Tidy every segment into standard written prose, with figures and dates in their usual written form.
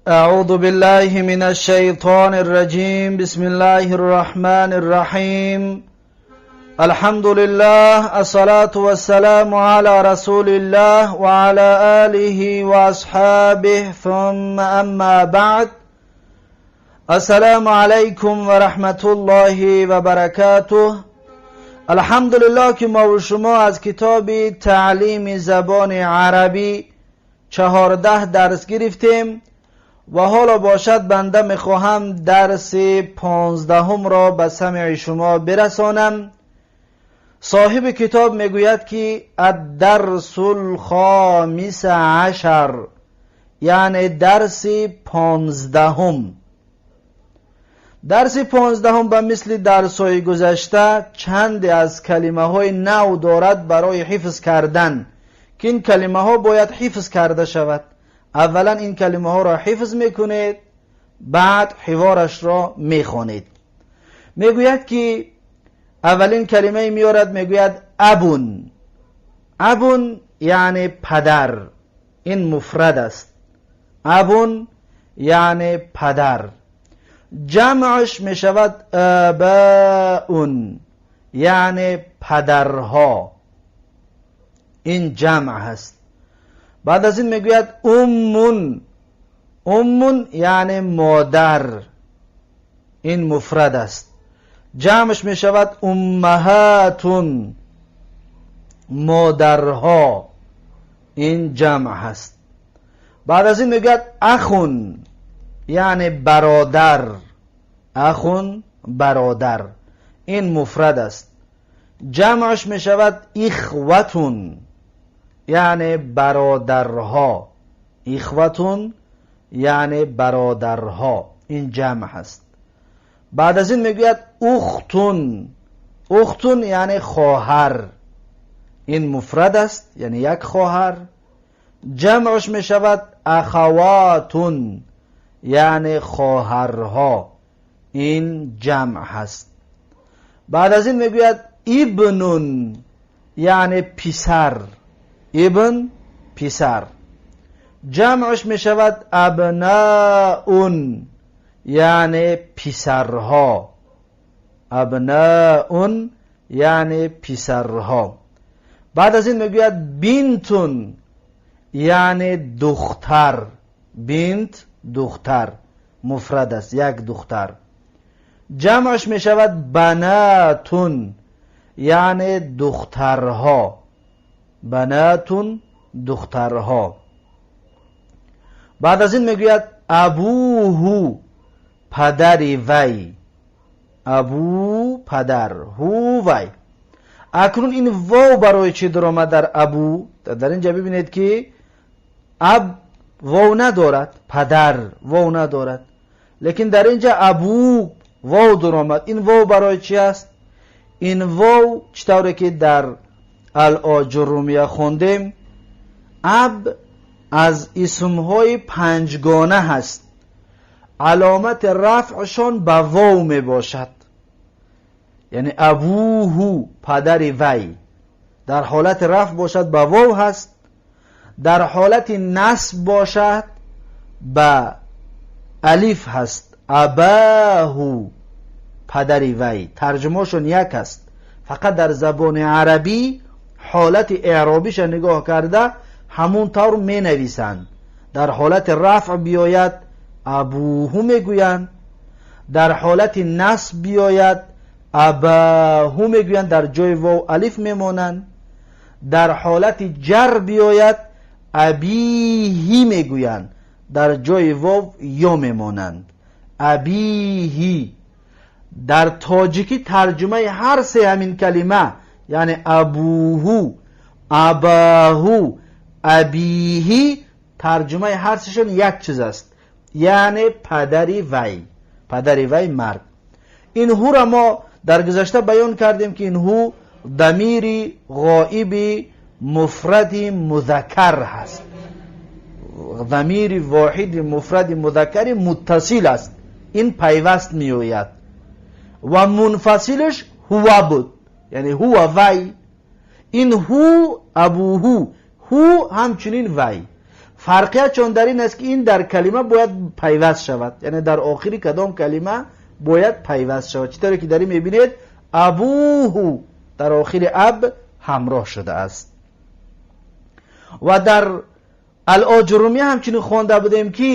أعوذ بالله من الشيطان الرجيم. بسم الله الرحمن الرحيم. الحمد لله، الصلاة والسلام على رسول الله وعلى آله وأصحابه، ثم أما بعد. السلام علیکم و رحمت الله و برکاته. الحمدلله که ما و شما از کتاب تعلیم زبان عربی 14 درس گرفتیم و حالا باشد بنده میخواهم درس 15 را به سمع شما برسانم. صاحب کتاب میگوید که الدرس الخامس عشر، یعنی درس 15. درس 15 به مثل درس های گذشته چند از کلمه های نو دارد برای حفظ کردن که این کلمه ها باید حفظ کرده شود. اولا این کلمه ها را حفظ میکنید، بعد حوارش را میخوانید. میگوید که اولین کلمه میارد، میگوید أبٌ. أبٌ یعنی پدر، این مفرد است. أبٌ یعنی پدر، جمعش میشود آباء، یعنی پدرها، این جمع هست. بعد از این میگوید أمٌ. أمٌ یعنی مادر، این مفرد است. جمعش میشود أمهات، مادرها، این جمع هست. بعد از این میگوید أخٌ یعنی برادر. أخٌ برادر، این مفرد است. جمعش میشود إخوةٌ یعنی برادرها. إخوةٌ یعنی برادرها، این جمع هست. بعد از این میگوید أخت. أخت یعنی خواهر، این مفرد است، یعنی یک خواهر. جمعش میشود أخوات یعنی خواهرها، این جمع هست. بعد از این میگوید ابنٌ یعنی پسر. ابن پسر، جمعش میشود أبناء یعنی پسرها. أبناء یعنی پسرها. بعد از این میگوید بنتٌ یعنی دختر. بنت دختر، مفرد است، یک دختر. جمعش میشود بناتٌ یعنی دخترها. بناتٌ دخترها. بعد از این میگوید أبوه پدری وی. أبو پدر، هو وی. اکنون این واو برای چی در آمد در أبو؟ در اینجا ببینید که أب واو ندارد، پدر واو ندارد، لیکن در اینجا أبو واو در آمد. این واو برای چی است؟ این واو چطوری که در الآجرومیه خوندیم، أب از اسمهای پنجگانه هست، علامت رفعشان به واو می باشد. یعنی أبوه پدر وی در حالت رفع باشد به واو هست، در حالت نصب باشد به الف هست، أباه پدر وی. ترجمهشون یک است، فقط در زبان عربی حالت اعرابیش نگاه کرده همون طور می نویسند. در حالت رفع بیاید أبوه میگویند، در حالت نصب بیاید أباه میگویند، در جای واو الف میمانند. در حالت جر بیاید أبيه میگویند، در جای واو یا میمانند، أبيه. در تاجیکی ترجمه هر سه همین کلمه، یعنی أبوه، أباه، أبيه، ترجمه هر سهشون یک چیز است، یعنی پدری وی، پدری وی مرد. این هو را ما در گذشته بیان کردیم که این هو ضمیر غائب مفرد مذکر هست، ضمیر واحد مفرد مذکر متصل است، این پیوست میآید و منفصلش هو بود، یعنی هو وی. این هو أبوه، هو همچنین وی. Фарқиятшон дар ин аст, ки ин дар калима бояд пайваст шавад, яъне дар охири кадом калима бояд пайваст шавад. Чӣ тавре ки дар ин мебинед, абуҳу дар охири аб ҳамроҳ шудааст. Ва дар Ал-Оҷурумия ҳамчунин хонда будем, ки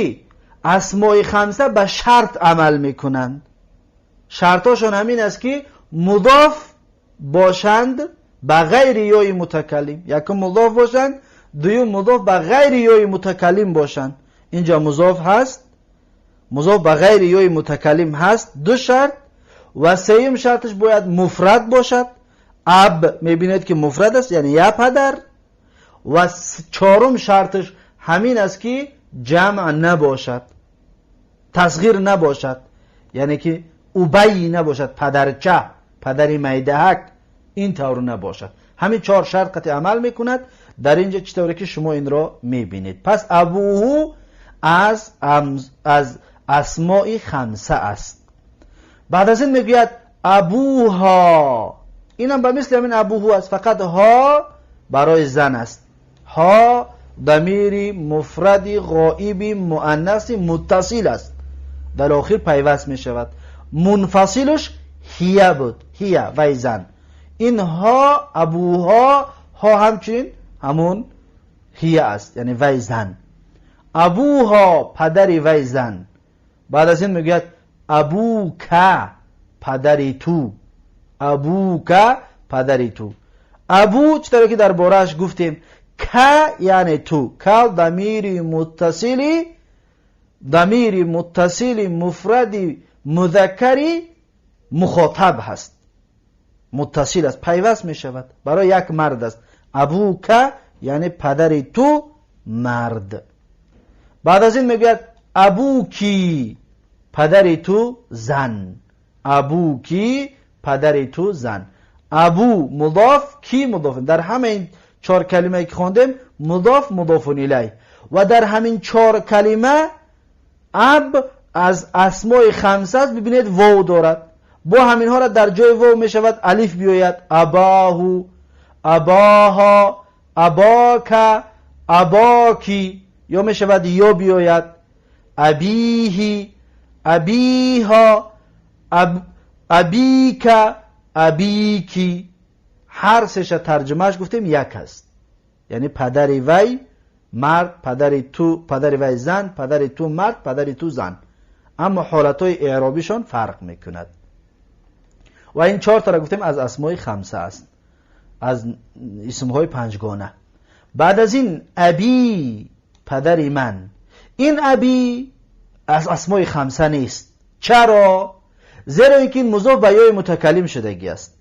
асмои хамса ба шарт амал мекунанд. Шартҳошон ҳамин аст, ки мудоф бошанд ба ғайри ёи мутакаллим. Якум мудоф бошанд, дуюм мудоф ба ғайри ёи мутакаллим бошанд. Инҷо музоф ҳаст, музоф ба ғайри ёи мутакаллим ҳаст, ду шарт. Ва сеюм шарташ бояд муфрад бошад. Аб мебинед, ки муфрад аст, яъне я падар. Ва чорум шарташ ҳамин аст, ки ҷамъ набошад, тасғир набошад, яъне ки убай набошад, падарча, падари майдаҳак, ин тавр набошад. Ҳамин чор шарт қатъи амал мекунад дар инҷа, чӣ тавре ки шумо инро мебинед. Пас абуҳу аз асмои хамса аст. Баъд аз ин мегӯяд абуҳо. Инам ба мисли ҳамин абуҳу аст, фақат ҳо барои зан аст. Ҳо дамири муфради ғоиби муаннаси муттасил аст, дар охир пайваст мешавад. Мунфасилаш ҳия буд, ҳия вай зан. Ин ҳо, абуҳо, ҳо ҳамчунин ҳамун ҳия аст, яъне вай зан. Абуҳо, падари вай зан. Баъд аз ин мегӯяд абука, падари ту. Абука, падари ту. Абу, чӣ тавре ки дар борааш гуфтем, ка яъне ту, ка дамири муттасили муфради музаккари мухотаб ҳаст, муттасил аст, пайваст мешавад, барои як мард аст. Абука яъне падари ту мард. Баъд аз ин мегӯяд абуки, падари ту зан. Абуки, падари ту зан. Абу мудоф, ки мудоф. Дар ҳама ин чор калимае ки хондем, мудоф, мудофун илай. Ва дар ҳамин чор калима аб аз асмои хамса аст. Бибинед, вов дорад. Бо ҳаминҳоро дар ҷои вов мешавад алиф биёяд: абоҳу, абоҳо, абока, абоки. Ё мешавад ё биёяд: абиҳи, абиҳо, абика, абики. Ҳар сеша тарҷумааш гуфтем як аст, яъне падари вай мард, падари ту, падари вай зан, падари ту мард, падари ту зан. Аммо ҳолатҳои эъробишон фарқ мекунад. Ва ин чортара гуфтем аз асмои хамса аст, аз исмҳои панҷгона. Баъд аз ин аби, падари ман. Ин аби аз асмои хамса нест. Чаро? Зеро ин ки ин музоф ба ёи мутакаллим шудагӣ аст.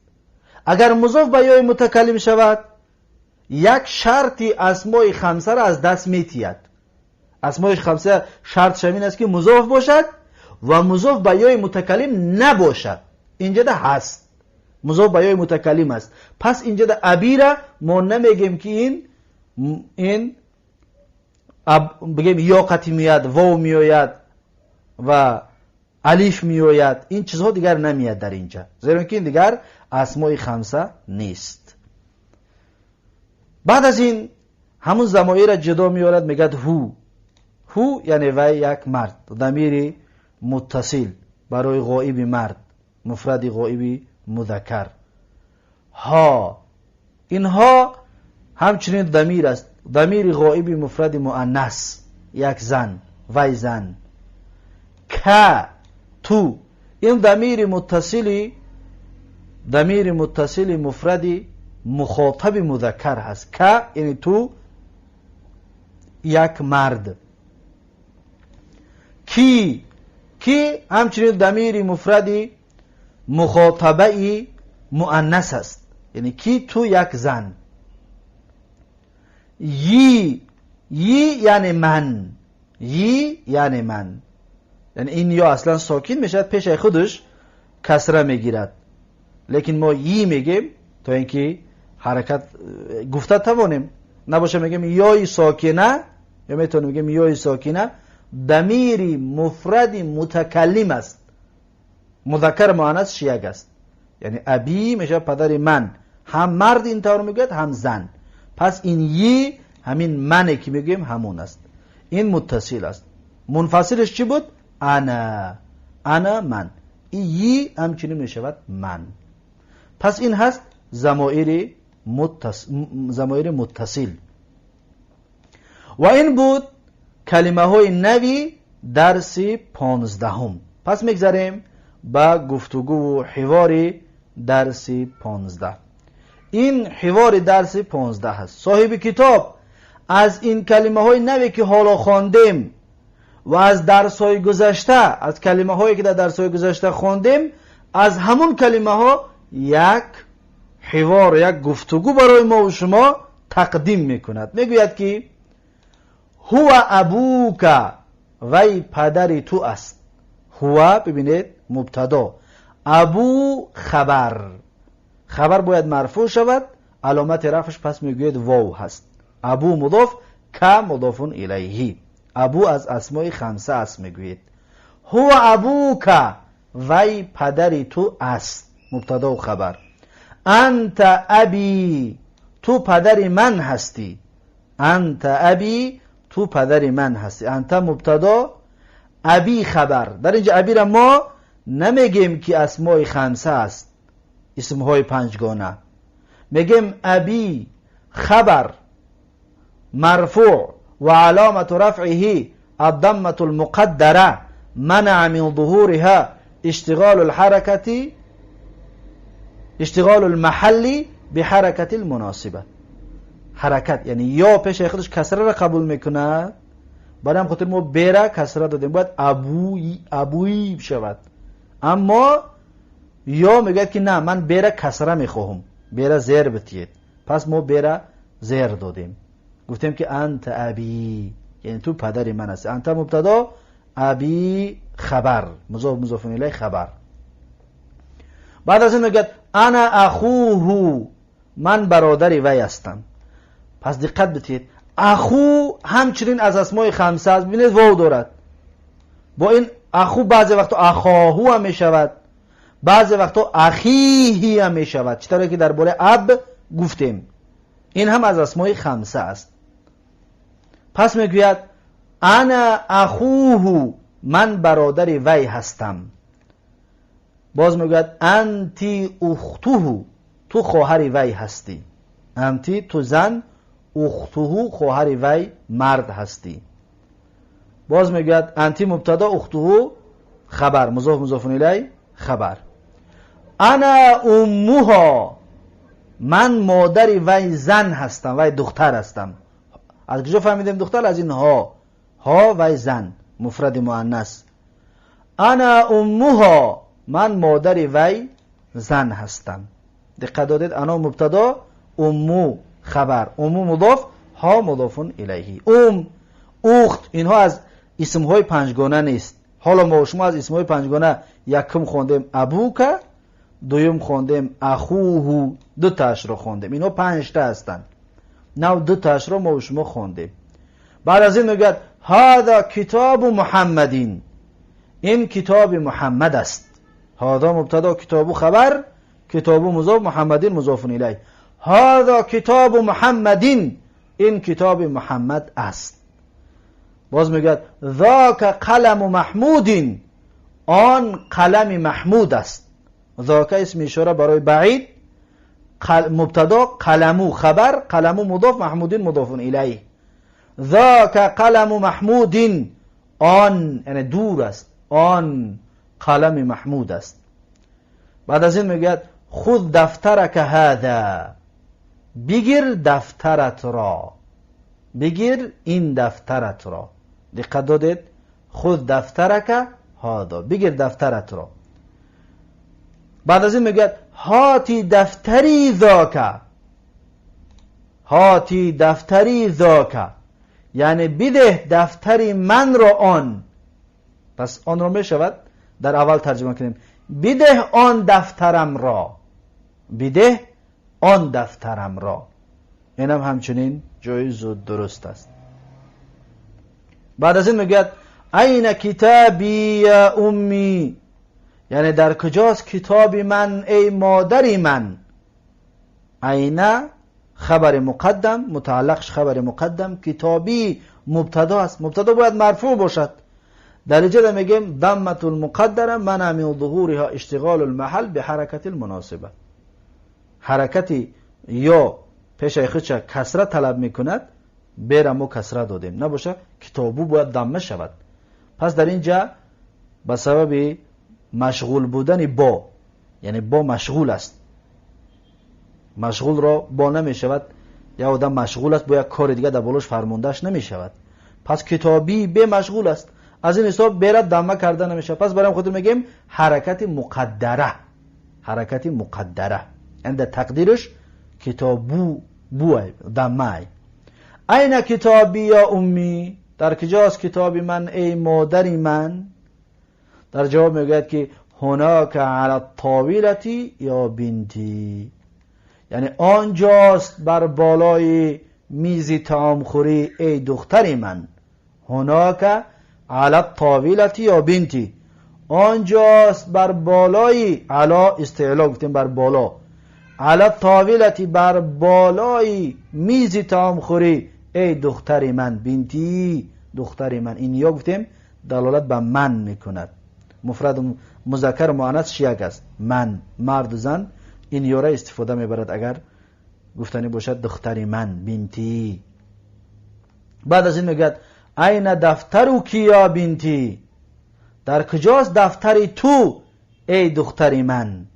Агар музоф ба ёи мутакаллим шавад, як шарти асмои хамсаро аз даст метиҳад. Асмои хамса шартш ҳамин аст, ки музоф бошад ва музоф ба ёи мутакаллим набошад. Инҷода ҳаст, музоф ба ёи мутакаллим аст. Пас инҷода абира мо намегем, ки ин бигем ё қати меояд, вов меояд ва алиф меояд. Ин чизҳо дигар намеяд дар инҷа, зеро ки ин дигар асмои хамса нест. Баъд аз ин ҳамун замоира ҷудо меорад, мегӯяд ҳу. Ҳу яъне вай як мард, дамири муттасил барои ғоиби мард, муфради ғоиби музаккар. Ҳо, инҳо ҳамчунин дамир аст, дамири ғоиби муфради муаннас, як зан, вай зан. Ка, ту. Ин дамири муттасили муфради мухотаби музаккар ҳаст. Ка яъне ту, як мард. Ки, ки ҳамчунин дамири муфради мухотабаи муаннас аст, яъне ки ту, як зан. Йи, йи яъне ман, йи яъне ман. Яъне ин ё аслан сокин мешавад, пешаи худаш касра мегирад, лекин мо йи мегем, то ин ки ҳаракат гуфта тавонем. Набоша мегем ёи сокина, ё метавонем бигем ёи сокина дамири муфради мутакаллим аст, музаккар муаннас як аст. Яъне аби мешавад падари ман. Ҳам мард ин тавр мегӯяд, ҳам зан. Пас ин йи ҳамин мане ки мегӯем, ҳамон аст. Ин муттасил аст. Мунфасилаш чӣ буд? Ана. Ана ман. И ҳамчунин мешавад ман. Пас ин ҳаст замоири муттасил. Ва ин буд калимаҳои нави дарси 15. Пас мегзарем ба гуфтугӯву ҳивори дарси 15. Ин ҳивори дарси 15 аст. Соҳиби китоб аз ин калимаҳои наве ки ҳоло хондем ва аз дарсҳои гузашта, аз калимаҳое ки дар дарсҳои гузашта хондем, аз ҳамун калимаҳо як ҳивор, як гуфтугӯ барои мову шумо тақдим мекунад. Мегӯяд ки ҳува абука, вай падари ту аст. Ҳува, бибинед, мубтадо, абу хабар, хабар бояд марфӯъ шавад, аломати рафъш пас мегӯяд вов ҳаст. Абу мудоф, ка мудофун илайҳи. Абу аз асмои хамса аст. Мегӯед ҳува абука, вай падари ту аст, мубтадоу хабар. Анта аби, ту падари ман ҳастӣ. Анта аби, ту падари ман ҳастӣ. Анта мубтадо, аби хабар. Дар инҷа абира мо намегем ки асмои хамса аст, исмҳои панҷгона. Мегем аби хабар марфӯъ ва аломату рафъиҳи аддаммату лмуқаддара манаа мин зуҳуриҳа иштиғолу лҳаракати, иштиғолу лмаҳалли биҳаракати лмуносиба. Ҳаракат, яъне ё пешаи худаш касраро қабул мекунад, барои ҳам хотир мо бера касра додем, бояд абуи, абуи шавад. Аммо ё мегӯяд ки на, ман бера касра мехоҳам, бера зер битиед. Пас мо бера зер додем, гуфтем ки анта аби, яъне ту падари ман ҳасти. Анта мубтадо, аби хабар, музоф, музофун илай, хабар. Баъд аз ин мегӯяд ана ахуҳу, ман бародари вай ҳастам. Пас диққат битиед, аху ҳамчунин аз асмои хамса аст. Бибинед, вов дорад. Бо ин аху баъзе вақто ахоҳу ҳам мешавад, баъзе вақто ахиҳи ҳам мешавад, чӣ тавре ки дар бораи аб гуфтем. Ин ҳам аз асмои хамса аст. Пас мегӯяд ана ахуҳу, ман бародари вай ҳастам. Боз мегӯяд анти ухтуҳу, ту хоҳари вай ҳастӣ. Анти, ту зан, ухтуҳу, хоҳари вай мард ҳастӣ. Боз мегӯяд анти мубтадо, ухтуҳу хабар, музоф, музофун илай, хабар. Ана уммуҳо, ман модари вай зан ҳастам, вай духтар ҳастам. Аз куҷо фаҳмидем духтар? Аз ин ҳо. Ҳо вай зан, муфради муаннас. Ана уммуҳо, ман модари вай зан ҳастам. Диққат додед? Ана мубтадо, умму хабар, умму мудоф, ҳо мудофун илайҳи. Ум, ухт, инҳо аз исмҳои панҷгона нест. Ҳоло мо шумо аз исмҳои панҷгона якум хондем абука, дуюм хондем ахуҳу, дутаашро хондем. Инҳо панҷта ҳастанд. Нав дутаашро мо шумо хондем. Баъд аз ин мегӯяд ҳада китобу Муҳаммадин, ин китоби Муҳаммад аст. Ҳада мубтадо, китобу хабар, китобу музоф, Муҳаммадин музофун илай. Ҳада китобу Муҳаммадин, ин китоби Муҳаммад аст. Боз мегӯяд зока қаламу Маҳмудин, он қалами Маҳмуд аст. Зока исми ишора барои баид, мубтадо, қаламу хабар, қаламу мудоф, Маҳмудин мудофун илайҳ. Зока қаламу Маҳмудин, он, яъне дур аст, он қалами Маҳмуд аст. Баъд аз ин мегӯяд хуз дафтарака ҳада, бигир дафтаратро, бигир ин дафтаратро. Диққат додед? Хуз дафтарака ҳада, бигир дафтаратро. Баъд аз ин мегӯяд ҳоти дафтари зока, ҳоти дафтари зока, яъне бидеҳ дафтари манро он. Пас онро мешавад дар аввал тарҷума кунем: бидеҳ он дафтарамро, бидеҳ он дафтарамро. Инам ҳамчунин ҷоизу дуруст аст. Баъд аз ин мегӯяд айна китаби я умми, яъне дар куҷост китоби ман, эй модари ман? Айна Хабари муқаддам, мутааллиқаш хабари муқаддам, китобӣ мубтадо аст. Мубтадо бояд марфӯъ бошад. Дар инҷо мегӯем дамматул муқаддара мана мин зуҳуриҳо иштиғолул маҳал биҳаракатил муносиба. Ҳаракати ё пешаи худша касра талаб мекунад, бера мо касра додем. Набоша китобу бояд дамма шавад. Пас дар инҷа ба сабаби машғул будани бо, яъне бо машғул аст. Машғулро бо намешавад. Як одам машғул аст, бо як кори дига дар болош фармондааш намешавад. Пас китобӣ бемашғул аст. Аз ин ҳисоб бера дамма карда намешавад. Пас барои хотир мегӯем ҳаракати муқаддара. Ҳаракати муқаддара. Яъне дар тақдираш китобу буай, даммаай. Айна китобӣ ё уммӣ? Дар куҷост китоби ман, эй модари ман? Дар ҷавоб мегӯяд ки ҳунока ала ттовилати ё бинтӣ. Яъне онҷост бар болои мизи таомхӯрӣ, эй духтари ман. Ҳунока ала ттовилати ё бинтӣ. Онҷост бар болои, ало истеъло гуфтем, бар боло. Ала ттовилати, бар болои мизи таомхӯрӣ, эй духтари ман. Бинтӣ, духтари ман. Ин ё гуфтем далолат ба ман мекунад. Муфрад музаккар муаннас як аст. Ман, марду зан ин ёра истифода мебарад, агар гуфтанӣ бошад духтари ман, бинтӣ. Баъд аз ин мегӯяд айна дафтаруки ё бинтӣ? Дар куҷост дафтари ту, эй духтари ман?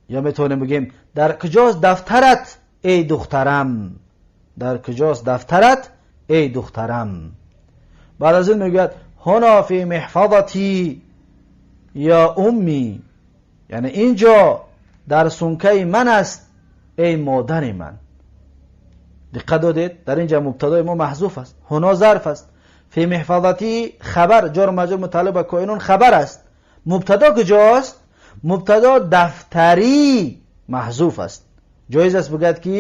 Ё метавонем бигӯем дар куҷост дафтарат, эй духтарам? Дар куҷост дафтарат, эй духтарам? Баъд аз ин мегӯяд ҳуна фи меҳфазати ё уммӣ. Яъне инҷо дар сункаи ман аст, эй модари ман. Диққат додед, дар инҷа мубтадои мо маҳзуф аст. Ҳуно зарф аст. Фи меҳфазати хабар, ҷор маҷрур мутааллиқ ба коинун хабар аст. Мубтадо куҷост? Мубтадо дафтарӣ маҳзуф аст. Ҷоиз аст бигӯяд ки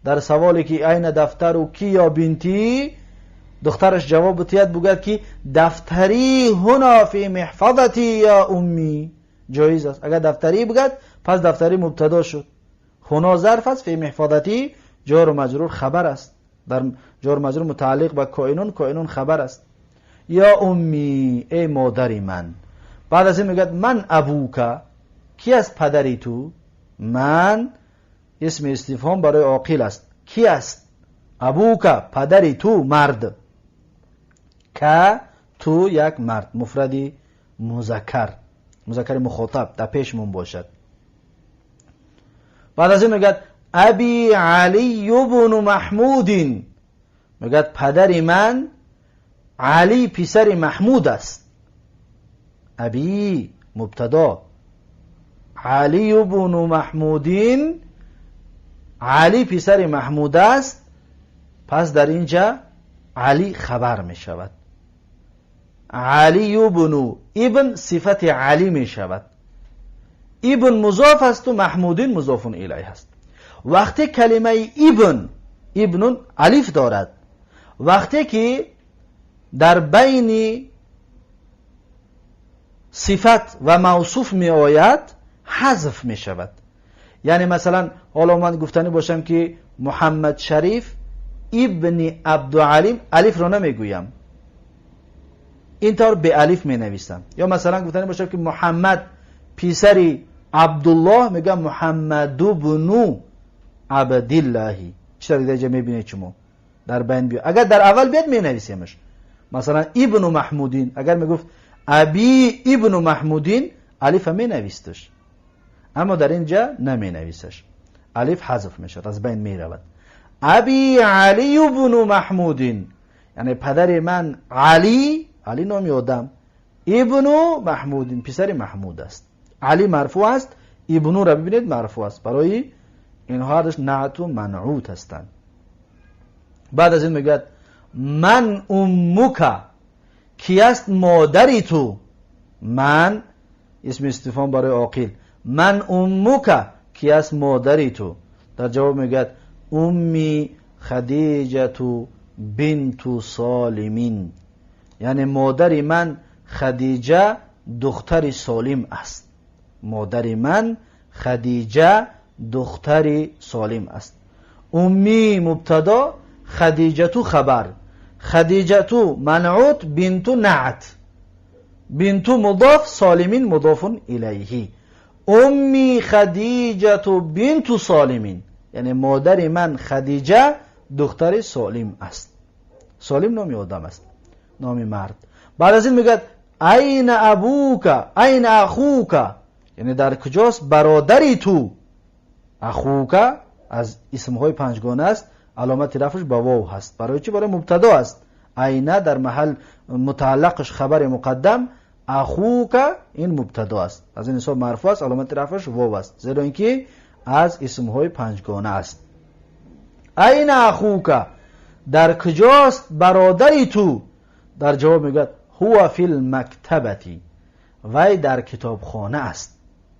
дар саволе ки айна дафтару ки ё бинтӣ, духтараш ҷавоб битиҳад, бигӯяд ки дафтарӣ ҳуна фи меҳфазати ё уммӣ. Ҷоиз аст. Агар дафтарӣ бигӯяд, пас дафтарӣ мубтадо шуд. Ҳуно зарф аст, фи меҳфазати ҷору маҷрур хабар аст. Дар ҷору маҷрур мутааллиқ ба коинун, коинун хабар аст. Ё уммӣ, эй модари ман. Баъд аз ин мегӯяд ман абука? Ки аст падари ту? Ман исми истифҳом барои оқил аст. Ки аст? Абука, падари ту, мард. Ка, ту, як мард, муфради музаккар, музаккари мухотаб дар пешмон бошад. Баъд аз ин мегӯяд аби алию бну маҳмудин. Мегӯяд падари ман Алӣ писари Маҳмуд аст. Аби мубтадо, Алию бну Маҳмудин, Алӣ писари Маҳмуд аст. Пас дар инҷа Алӣ хабар мешавад. Алию бну, ибн сифати Алӣ мешавад. Ибн музоф асту Маҳмудин музофун илайҳ аст. Вақте калимаи ибн, ибнун алиф дорад, вақте ки дар байни сифат ва мавсуф меояд, ҳазф мешавад. Яъне масалан ҳоло ман гуфтанӣ бошам ки Муҳаммад Шариф ибни Абдуалим, алифро намегӯям, ин тавр беалиф менависам. Ё масалан гуфтанӣ бошам ки Муҳаммад писари Абдуллоҳ, мегӯям Муҳаммаду бну Абдиллаҳи. Чӣ тавр дар инҷа мебинед шумо, дар байн биё. Агар дар аввал биёд, менависемаш. Масалан ибну Маҳмудин, агар мегуфт аби ибну Маҳмудин, алифа менависташ, аммо дар инҷа наменависаш, алиф ҳазф мешавад, аз байн меравад. Аби Алию бну Маҳмудин, яъне падари ман Алӣ, Алӣ номи одам, ибну Маҳмудин, писари Маҳмуд аст. Алӣ марфӯъ аст, ибнуро бибинед, марфӯъ аст. Барои инҳо ҳардуш наъту манъут ҳастанд. Баъд аз ин мегӯяд ман уммука? Ки аст модари ту? Ман исми истифҳом барои оқил. Ман уммука? Ки аст модари ту? Дар ҷавоб мегӯяд умми Хадиҷату бинту Солимин. Яъне модари ман Хадиҷа духтари Солим аст. Модари ман Хадиҷа духтари Солим аст. Умми мубтадо, Хадиҷату хабар, Хадиҷату манъут, бинту наът, бинту мудоф, Солимин мудофун илайҳи. Умми Хадиҷату бинту Солимин, яъне модари ман Хадиҷа духтари Солим аст. Солим номи одам аст, номи мард. Баъд аз ин мегӯяд айна абука, айна ахука, яъне дар куҷост бародари ту. Ахука аз исмҳои панҷгона аст, аломати рафш ба вов ҳаст. Барои чӣ? Барои мубтадо аст. Айна дар маҳал мутааллақаш хабари муқаддам, ахука ин мубтадо аст. Аз ин ҳисоб марфӯъ аст, аломати рафш вов аст, зеро ин ки аз исмҳои панҷгона аст. Айна ахука, дар куҷост бародари ту? Дар ҷавоб мегӯяд ҳува фил мактабати, вай дар китобхона аст.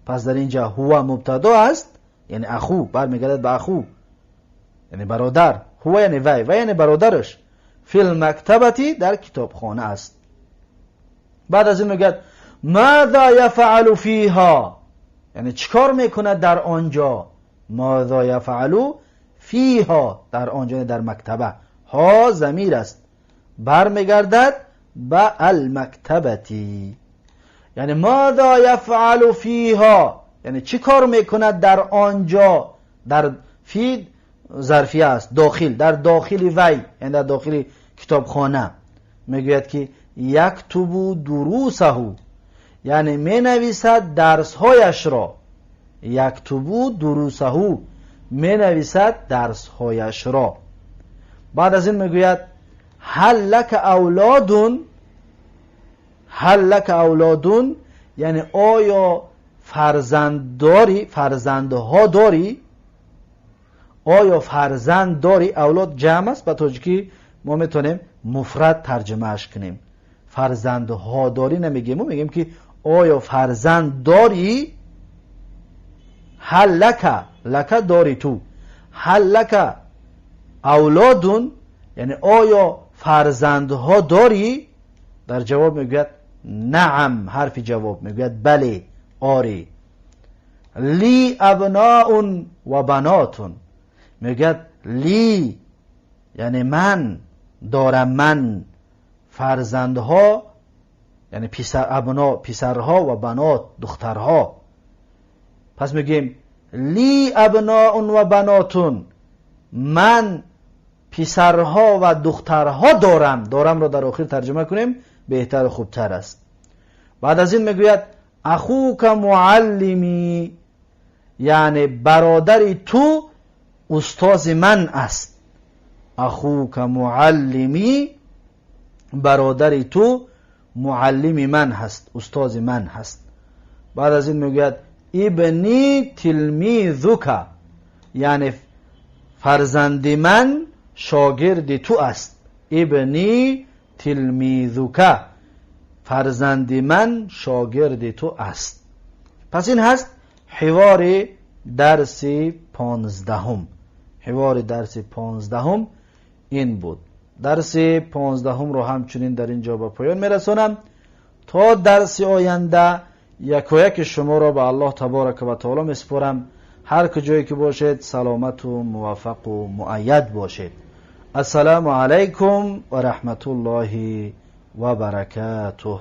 Пас дар инҷа ҳува мубтадо аст, яъне аху бармегардад ба аху, яъне бародар. Ҳува яъне вай, вай яъне бародараш. Фил мактабати дар китобхона аст. Баъд аз ин мегӯяд маза яфъалу фиҳа, яъне чӣ кор мекунад дар он ҷо. Маза яфъалу фиҳа, дар он ҷо, дар мактаба. Ҳо замир аст, бармегардад ба алмактабати, яъне маза яфъалу фиҳа, яъне чӣ кор мекунад дар он ҷо. Дар фи зарфия аст, дохил, дар дохили вай, яъне дар дохили китобхона. Мегӯяд ки яктубу дурусаҳу, яъне менависад дарсҳояшро. Яктубу дурусаҳу, менависад дарсҳояшро. Баъд аз ин мегӯяд ҳал лака авлодун, ҳал лака авлодун, яъне оё фарзанд дорӣ, фарзандҳо дорӣ? Оё фарзанд дорӣ? Авлод ҷамъ аст, ба тоҷикӣ мо метавонем муфрад тарҷумааш кунем. Фарзандҳо дорӣ намегем, мо мегем ки оё фарзанд дорӣ? Ҳал лака, лака дорӣ ту, ҳал лака авлодун, яъне оё фарзандҳо дорӣ? Дар ҷавоб мегӯяд наам, ҳарфи ҷавоб мегӯяд бале, оре. Ли абноун ва банотун, мегӯяд ли яъне ман дорам, ман фарзандҳо, яъне писар, абно писарҳо ва банот духтарҳо. Пас мегӯем ли абноун ва банотун, ман писарҳо ва духтарҳо дорам. Дорамро дар охир тарҷума кунем беҳтару хубтар аст. Баъд аз ин мегӯяд ахука муаллими, яъне бародари ту устози ман аст. Ахука муаллими, бародари ту муаллими ман ҳаст, устози ман ҳаст. Баъд аз ин мегӯяд ибни тилмизука, яъне фарзанди ман шогирди ту аст. Ибни тилмизука, фарзанди ман шогирди ту аст. Пас ин ҳаст ҳивори дарси 15-ум. Ҳивори дарси 15-ум ин буд. Дарси 15-умро ҳамчунин дар ин ҷо ба поён мерасонам. То дарси оянда якояки шуморо ба Аллоҳ таборака ва таоло месупорам. Ҳар куҷое ки бошед саломату муваффақу муайяд бошед. Ассалому алайкум ва раҳматуллоҳи ва баракатуҳ.